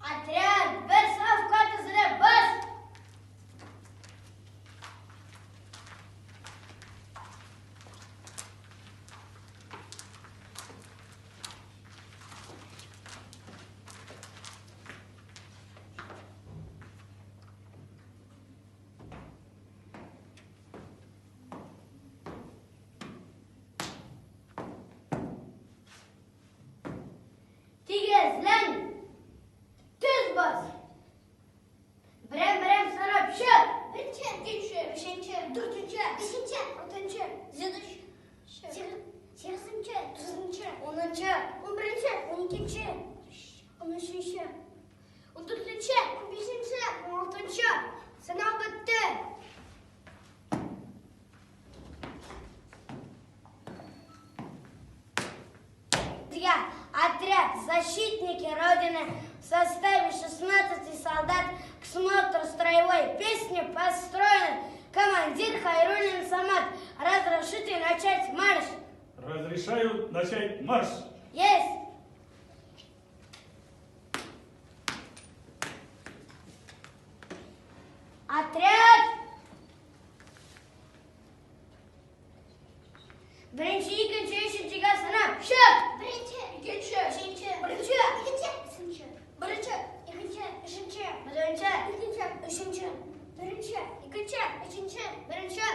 Отряд, бер сафка тезелеп бас! Тигезлән! Төз бас! Берәм-берәм санап чык! Беренче, икенче, өченче, дүртенче, бишенче, алтынчы, җиденче, сигезенче, тугызынчы, унынчы, 11нче, 12нче, 13нче, 14нче, 15нче, 16нчы. Сынау бетте. Друзья, отряд «Защитники Родины» в составе 16 солдат к смотру строевой песни построен. Командир Хайруллин Самат, разрешите начать марш? Разрешаю начать марш. Есть! Отряд! Беренче, икенче, өченчегә санап, чык! Беренче, икенче, өченче, беренче, икенче, өченче, беренче, икенче, өченче, Беренче, икенче, өченче, беренче, икенче, өченче, беренче.